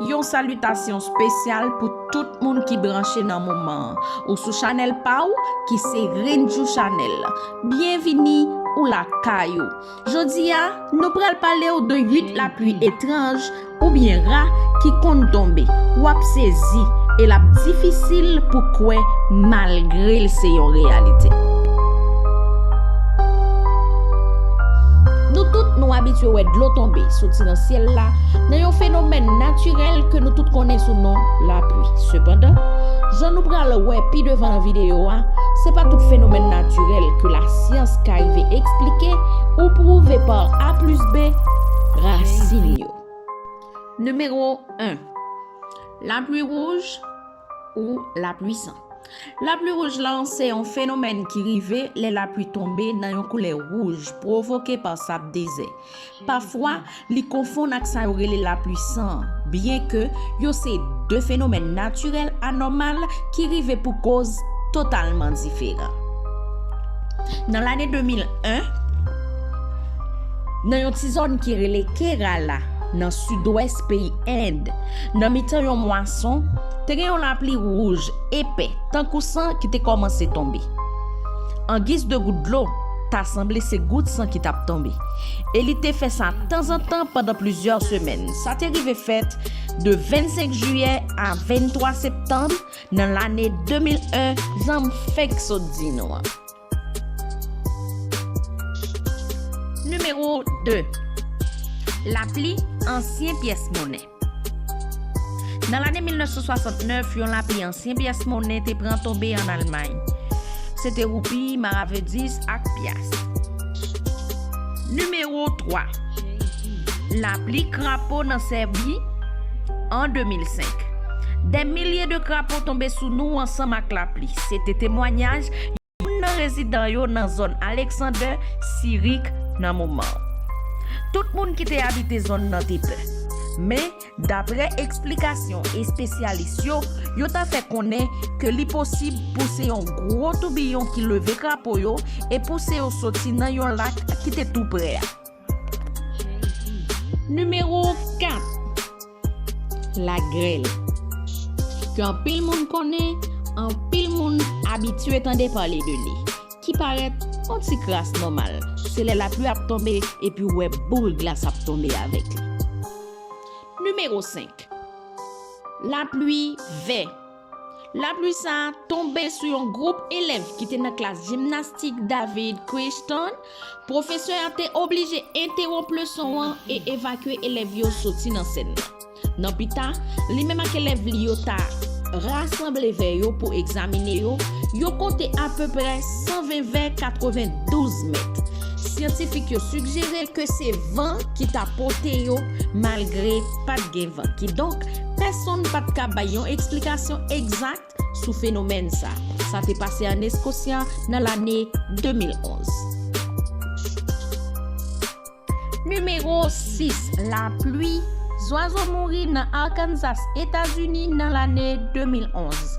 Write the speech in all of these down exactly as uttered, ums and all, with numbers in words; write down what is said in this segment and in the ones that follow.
Yon salitasyon espesyal pou tout moun ki branche nan moman an. Ou sou chanèl pa w, ki se Renjou Chanèl. Byenvini, ou lakay ou. Jodi a, nou pral pale w de uit lapli etranj oubyen ra ki konn tonbe. W ap sezi e l ap difisil pou kwè malgre l se yon reyalite. Nou tout nou abitye wè dlo tonbe soti nan syèl la nan yon fenomèn natirèl ke nou tout konnen sou non lapli. Sepandan, jan nou pral wè pi devan nan videyo a, se pa tout fenomèn natirèl ke lasyans ka rive eksplike ou pwouve pa A plis B rasin yo. Nimewo en. Lapli wouj ou lapli san. Lapli wouj lan se yon fenomèn ki rive lè lapli tonbe nan yon koulè wouj pwovoke pa sab dezè. Pafwa, li konfonn ak sa yo rele lapli san, byenke yo se de fenomèn natirèl anòmal ki rive pou koz totalman diferan. Nan lane de mil en, nan yon ti zòn ki rele Kerala, nan sidwès peyi End, nan mitan yon mwason, te gen yon lapli wouj epè, tankou san, ki te kòmanse tonbe. An giz de gout dlo, ta sanble se gout san ki t ap tonbe. E li te fè sa tanzantan pandan plizyè semèn. Sa te rive fèt de vennsenk jiyè a venntwa septanm nan lane de mil en, jan m fenk sot di nou an. Nimewo de. Lapli ansyen pyès monnen. Nan lane mil nèf san swasantnèf, yon lapli ansyen pyès monnen te pran tonbe ann Almay. Se te woupi, maravedis ak pyas. Nimewo twa. Lapli krapo nan Sèbi an de mil senk. Dè milye de krapo tonbe sou nou ansanm ak lapli. Se te temwayaj moun nan rezidan yo nan zòn Alexander, Sirik nan moman an. Tout moun ki te abite zòn nan te pè. Men, daprè eksplikasyon espesyalis yo, yo ta fè konnen ke li posib pou se yon gwo toubiyon ki leve krapo yo e pouse yo soti nan yon lak ki te tou prè a. Nimewo kat. Lagrèl. Ke anpil moun konnen, anpil moun abitye tande pale de li, ki parèt yon ti kras nòmal. Se lè lapli ap tonbe epi w wè boul glas ap tonbe avèk li. Nimewo senk. Lapli vè. Lapli sa a tonbe sou yon gwoup elèv ki te nan klas jimnastik David Crichton. Pwofesè a te oblije entewonp leson an e evakye elèv yo soti nan sèn nan. Nan pita, li menm ak elèv li yo ta rasanble vè yo pou egzamine yo, yo konte apeprè san ven vè katrevendouz mèt. Syantifik yo sigjere ke se van ki ta pote yo, malgre pa t gen van. Kidonk, pèsonn pa t ka bay yon eksplikasyon egzak sou fenomèn sa. Sa te pase ann Eskosya nan lane de mil onz. Nimewo sis, lapli, zwazo mouri nan Arkansas, Etazini, nan lane de mil onz.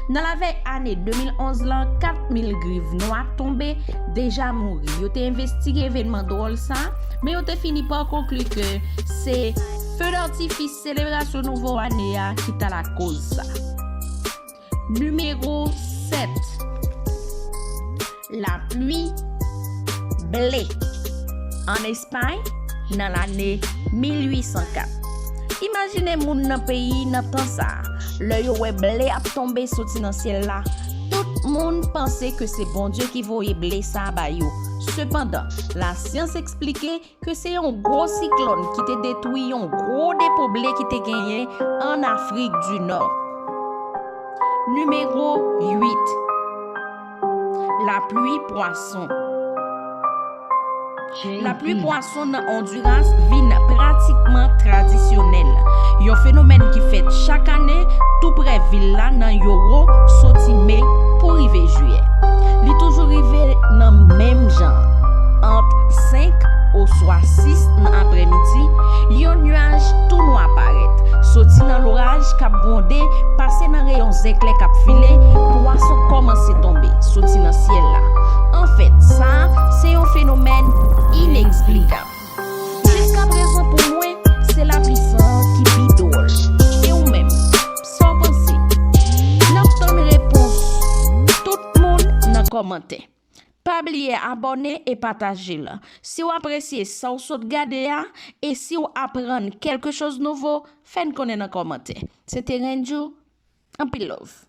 Nan lavèy ane de mil onz lan, kat mil griv nwa tonbe, deja mouri. Yo te envestige evènman dwòl sa, men yo te fini pa konkli ke se fe datifis selebrasyon nouvo ane a ki ta lakoz sa. Nimewo sèt. Lapli ble. Ann Espay, nan lane mil uit san kat. Imajine moun nan peyi nan tan sa a, lè yo wè ble ap tonbe soti nan syèl la, tout moun panse ke se Bondye ki voye ble sa a ba yo. Sepandan, lasyans eksplike ke se yon gwo siklòn ki te detwi yon gwo depo ble ki te genyen ann Afrik di Nò. Nimewo uit. Lapli pwason. Lapli pwason nan Ondiras vin pratikman tradisyonèl. Yon fenomèn ki fèt chak ane tou prè vil la nan Yoro, soti me pou rive jiyè. Li toujou rive nan menm jan an. Ant senk oswa sis nan aprèmidi, yon nyaj tou nwa parèt. Soti nan loraj k ap gwonde, pase nan reyon zèklè k ap file, pwason kòmanse tonbe soti nan syèl la. Anfèt, sa a se yon fenomèn ineksplikab. Jiskaprezan, pou mwen, se lapli san an ki pi dwòl. kòmantè. Pa bliye abòne e pataje l. Si w apresye sa w sot gade a, e si w aprann kèlke choz nouvo, fè n konnen nan kòmantè. Se te Renjou, anpil love.